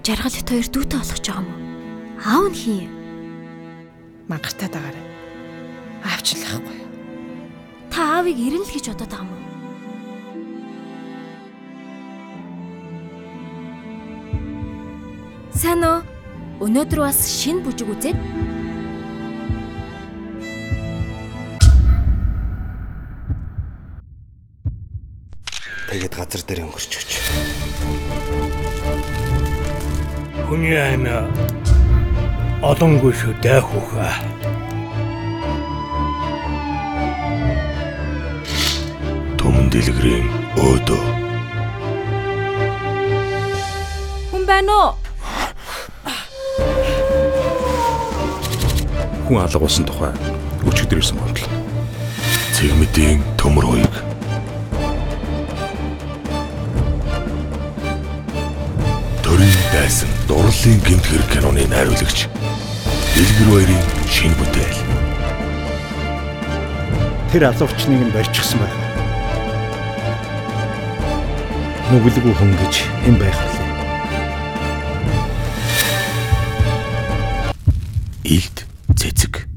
Жаргал бит хоёр дүүтэй болох гэж байгаа юм уу? Аав нь хин юм? Мангартаа дагаарай. Аавчлахгүй. Та аавыг ирнэ л гэж бодоод байгаа юм уу? Сайн уу? Өнөөдөр бас шинэ бүжиг үзээд тэгээд газар дээр өнгөрчөөч. Хүний амь олонгүй шүү дээ хүүхээ. Түмэн дэлгэрийн өөдөө. Хүн байна уу? Хүн алга болсон тухай өчигдөр ирсэн гомдол. Цэгмэдийн төмөр хуйг. Төрийн дайсан дурлалын гэмт хэрэг киноны найруулагч Дэлгэр баярын шинэ бүтээл. Тэр алуурчныг нь барьчихсан байх. Нүгэлгүй хүн гэж хэн байх вэ? Илт цэцэг.